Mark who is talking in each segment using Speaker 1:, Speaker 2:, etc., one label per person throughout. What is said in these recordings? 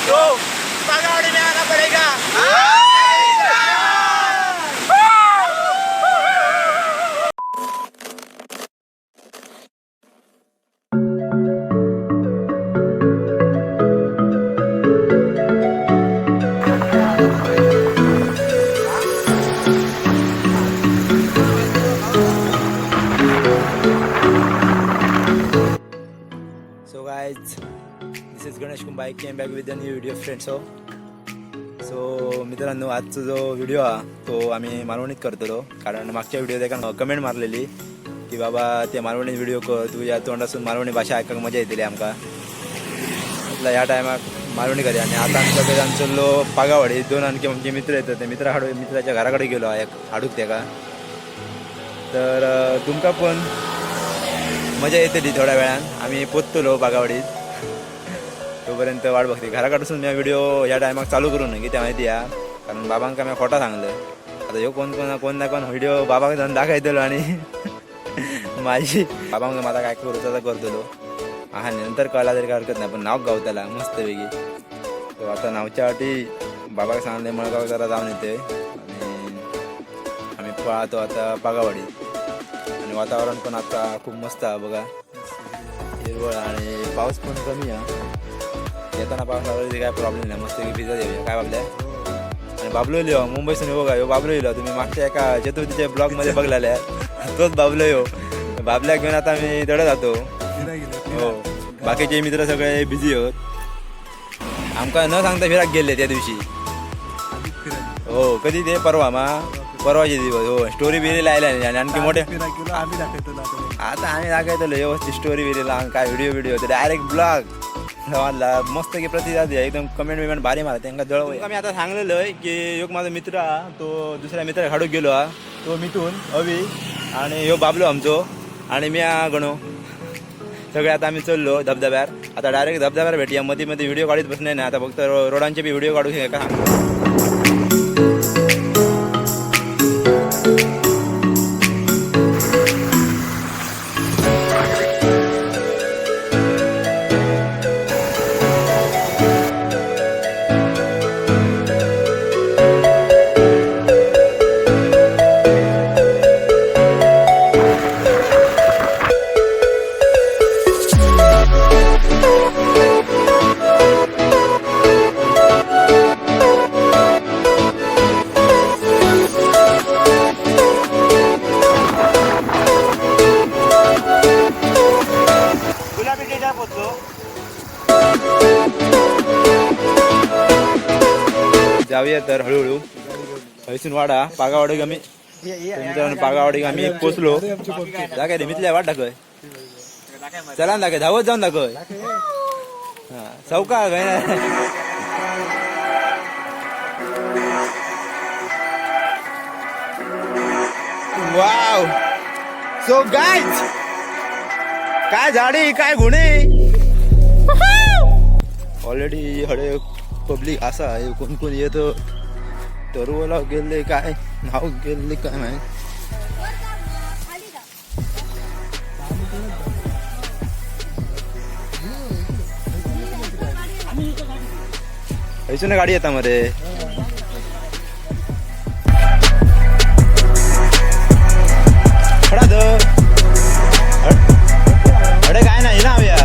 Speaker 1: तो बागावाड़ी में आना पड़ेगा। So guys, this is Ganesh Kumbhar. I came back with a new video, friends. So so मित्रांनो, आजचा जो व्हिडिओ हा तो आम्ही मालवणीत करतलो, कारण मागच्या व्हिडिओत एका कमेंट मारलेली की बाबा ते मालवणीत व्हिडिओ कर, तुझ्या तोंडासून मालवणी भाषा ऐकायला मजा येतली आमका। म्हटलं ह्या टायमाक मालवणी करूया। आणि आता आम्ही सगळे चल्लो पागावाडी, दोन आणखी आमचे मित्र येतात, ते मित्र हाडू मित्राच्या घराकडे गेलो एक हाडूक तेका। तर तुमका पण मजा येतली। थोड्या वेळान आम्ही पोचतलो बागावाडीत, तोपर्यंत वाट बघते। घराकडसून मी व्हिडिओ या टायमाक चालू करू नये कित्या माहिती आहे, कारण बाबांका मी खोटा सांगलं। आता ह्यो कोण कोण कोण ना कोण व्हिडिओ बाबाक जाऊन दाखयतलो आणि माझी बाबांका माझा काय करू तसा करतलो। हा नंतर कळला तरी काय हरकत नाही, पण नाव गावताला मस्तपैकी। तो आता नावच्या वाटी बाबाक सांगले मळगाव जरा जाऊन येते आणि आम्ही पळतो आता बागावाडीत। आणि वातावरण पण आता खूप मस्त आहे बघा, हिरवळ आणि पाऊस पण कमी आहे। येताना पाऊस लागला तरी काय प्रॉब्लेम नाही, मस्त भिजत येऊया काय बाबल्या। आणि बाबलो इलो मुंबईसून, बघा ह्यो बाबलो इलो, तुम्ही मागच्या एका चतुर्थीच्या ब्लॉग मध्ये बघलेल्या, तोच बाबलो ह्यो। बाबल्याक घेऊन आता मी दडत जातो। हो, बाकीचे मित्र सगळे बिझी होत, आमका न सांगता फिराक गेले त्या दिवशी। हो, कधी ते परवा मा परवाचे दिवस। हो, स्टोरी बिरी लायला नाही आणि आणखी मोठे
Speaker 2: आम्ही दाखवतो।
Speaker 1: आता आम्ही दाखवतलो व्यवस्थित स्टोरी बिरी लावून, काय व्हिडिओ व्हिडिओ ते डायरेक्ट ब्लॉग समजला, मस्त की प्रतिसाद द्या, एकदम कमेंट बिमेंट भारी मारा त्यांना जळव। मी आता सांगलेलं आहे की एक माझा मित्र हा, तो दुसऱ्या मित्र हाडूक गेलो हा, तो मिथून अवी आणि ह्यो बाबलो आमचो आणि मी हा गणो, सगळे आता आम्ही चललो धबधब्यार। आता डायरेक्ट धबधब्यार भेटूया, मध्ये मध्ये व्हिडिओ काढत बसणे नाही, आता फक्त रोडांचे बी व्हिडिओ काढू का सांगतो। गुलाबी डेटा पोचलो, जाऊया तर हळूहळू हयसून वाडा पागावाडी आम्ही। तर मित्रांनो, पागावाडी आम्ही पोचलो। दाखय रे मितल्या वाट दाखय, चला ना दाखय, धावत जाऊन दाखय। हा चौका काय ना। वाव, सो गाईज, काय झाडी काय गुणे, ऑलरेडी हडे पब्लिक असा आहे, कोण कोण येत तरवला गेले काय नाव गेले काय माहित। हयसून गाडी येता मरे। खडा धर, अरे काय नाही ना या,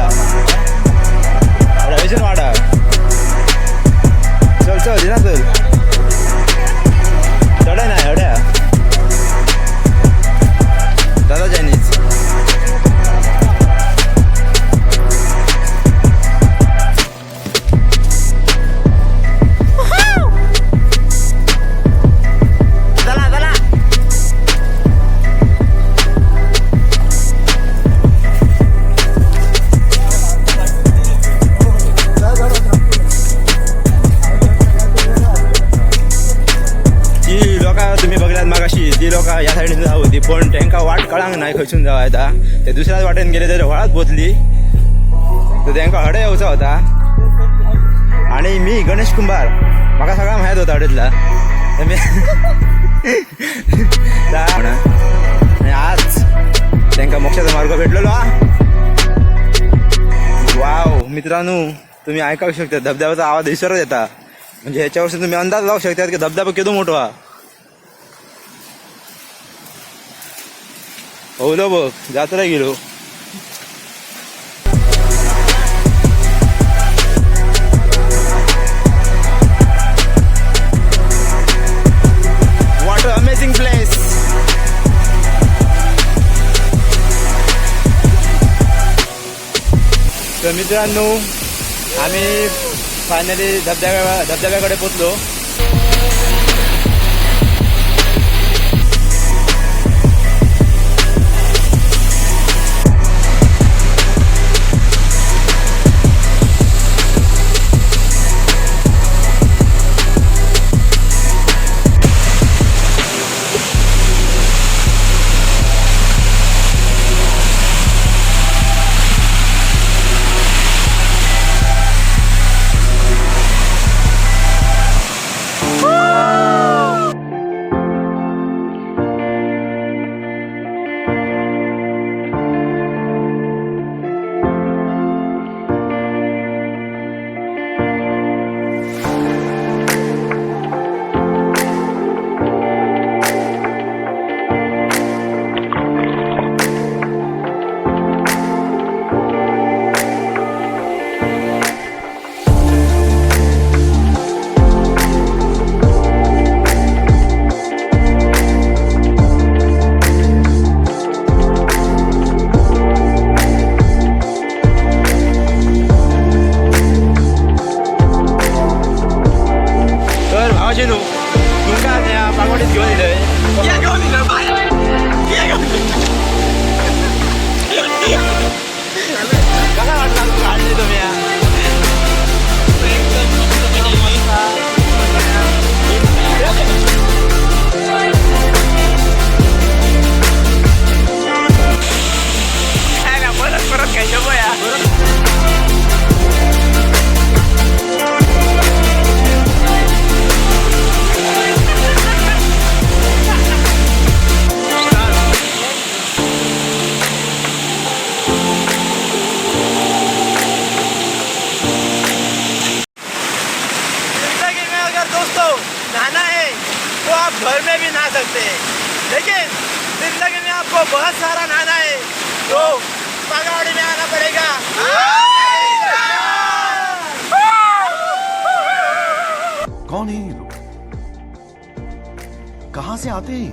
Speaker 1: अरे हयसून वाडा, चल चल दिना चल, चढ नाही अड्या दादा चायनीज। चला चला। ती लोक तुम्ही बघल्यात मागाशी, ती लोक या साईडीन जाव होती, पण तांकां वाट कळांक नाही खंयसून जावं येता, ते दुसऱ्याच वाटेन गेले तर व्हाळात पोचली, तर तांकां हडे येवचो होता। आणि मी गणेश कुंभार, म्हाका सगळं माहीत होता हडेतला। तर मी आणि आज तांकां मोक्षाचा मार्ग भेटलेलो हा। वाव मित्रांनो, तुम्ही ऐकावू शकता धबधब्याचा आवाज इसरत येता. म्हणजे ह्याच्यावर तुम्ही अंदाज लावू शकता की धबधबा किती मोठा हा. होलो बघ जात्रा गेलो. What amazing place. तर मित्रांनो, आम्ही फायनली धबधब्याकडे पोचलो. तर भावाशेनू, तुमका ह्या बांगवाडीत घेऊन येतोय. कसा वाटला तुमका हाडले तुम्ही हा?
Speaker 2: परत परत खायचं बया.
Speaker 1: जिंदगी में अगर दोस्तों नहाना है तो आप घर में भी नहा सकते हैं, लेकिन जिंदगी में आपको बहुत सारा नहाना है तो बागवाड़ी में आना पड़ेगा.
Speaker 3: कौन है ये लोग? कहां से आते हैं ये?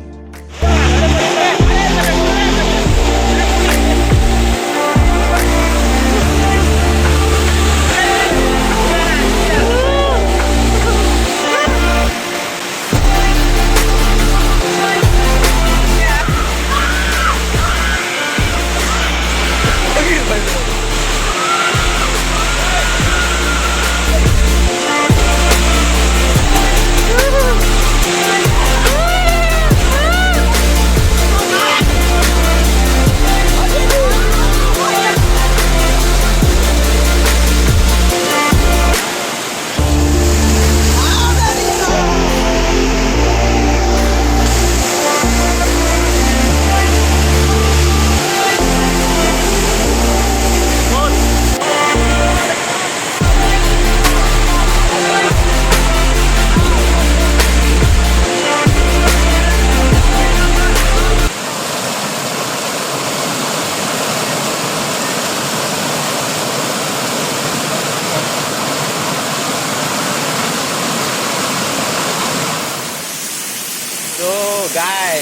Speaker 1: तो गाय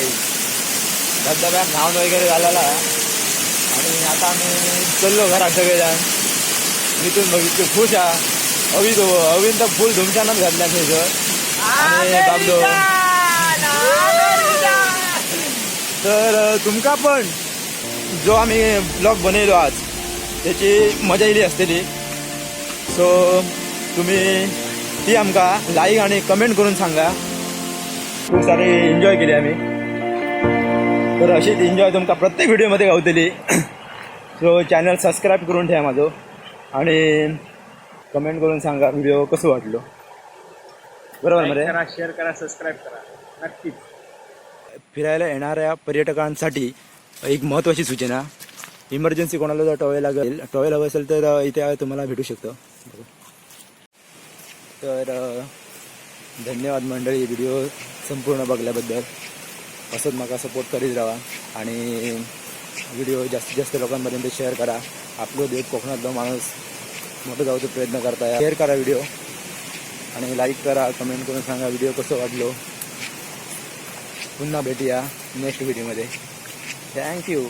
Speaker 1: धबधब्यात न्हावन वगैरे झालेला आणि आता आम्ही चललो घरात सगळेजण. मिथून बघितलं खुश हा. अवी तो अवीन तर फुल धुमशानच घातल्या थंयसर. आणि बाबलो तर तुमका पण जो आम्ही ब्लॉग बनयलो आज त्याची मजा येयली आसतली. सो तुम्ही ती आमकां लायक आणि कमेंट करून सांगा. खूप सारे एन्जॉय केले आम्ही. तर अशीच एन्जॉय तुमकां प्रत्येक व्हिडिओमध्ये गावतली. सो चॅनल सबस्क्राईब करून ठेवा माझो आणि कमेंट करून सांगा व्हिडिओ कसं वाटलो. बरोबर मरे?
Speaker 2: करा, शेअर करा, सबस्क्राईब करा नक्कीच.
Speaker 1: फिरायला येणाऱ्या पर्यटकांसाठी एक महत्त्वाची सूचना. इमर्जन्सी कोणाला जर टॉवेल लागेल, टॉवेल हवं असेल तर इथे तुम्हाला भेटू शकतं. तर धन्यवाद मंडळी, व्हिडिओ संपूर्ण बघल्याबद्दल. असंच म्हाका सपोर्ट करीत राहा आणि व्हिडिओ जास्तीत जास्त लोकांपर्यंत शेअर करा. आपलो देश कोकणातलो माणूस मोठं जावचो प्रयत्न करता. शेअर करा व्हिडिओ आणि लाईक करा, कमेंट करून सांगा व्हिडिओ कसं वाटलो. पुन्हा भेटूया नेक्स्ट व्हिडिओमध्ये. Thank you.